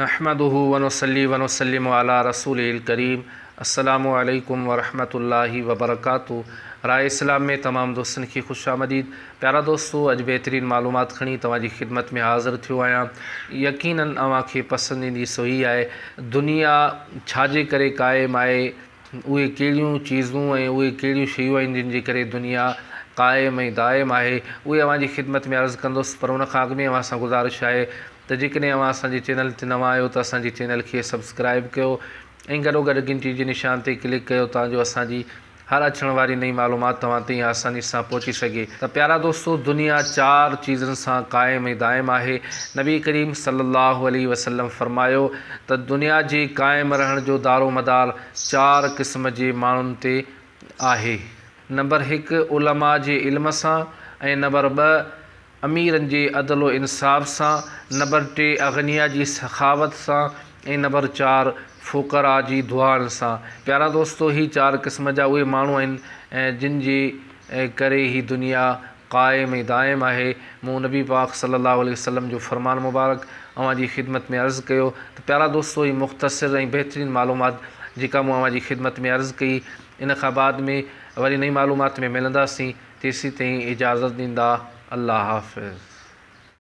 نحمده ونصلي ونسلم علي رسوله الڪريم السلام عليڪم ورحمة الله وبرڪاته راء اسلام ۾ تمام دوستن کي خوش آمديد پيارا دوستو اڄ بهترين معلومات کڻي توهان جي خدمت ۾ حاضر ٿيو آهيان يقينن اوهان کي پسند ايندي سو هي آهي دنيا ڇا جي ڪري قائم آهي اهي ڪهڙيون چيزون ۽ اهي ڪهڙيون شيون آهن جن جي ڪري دنيا قائم ۽ دائم آهي اهي اوهان جي خدمت ۾ عرض ڪندس پر ان کان اڳ ۾ اوهان سان گذارش آهي ته جيڪڏهن اوهان اسان جي چينل تي نوان آهيو ته اسان جي چينل کي سبسڪرائيب ڪيو ۽ گڏوگڏ گهنٽي جي نشان تي ڪلڪ ڪيو تان جو اسان جي هر اچڻ واري نئين معلومات توهان تائين آساني سان پهچي سگهي ته پيارا دوستو دنيا چار چيزن سان قائم ۽ دائم آهي نبي ڪريم صلي الله عليه وسلم فرمايو ته دنيا جي قائم رهڻ جو دارومدار چار قسم جي ماڻهن تي آهي نمبر هڪ علماء جي علم سان ۽ نمبر ٻه اميرن جي عدل و انصاف سان، نمبر ٽي اغنياء جي سخاوت سان ۽ نمبر چار فقراء جي دعائن سان. پيارا دوستو هي چار قسم جا اهي ماڻهو آهن جن جي ڪري هي دنيا قائم ۽ دائم آهي. مون نبي پاڪ صلي الله عليه وسلم جو فرمان مبارڪ اوهان جي خدمت ۾ عرض ڪيو ته پيارا دوستو هي مختصر ۽ بهترين معلومات جيڪا مون اوهان جي خدمت ۾ عرض ڪئي ان کان بعد ۾ وري نئين معلومات ۾ ملنداسين. تيسيتائين اجازت ڏيندا الله حافظ.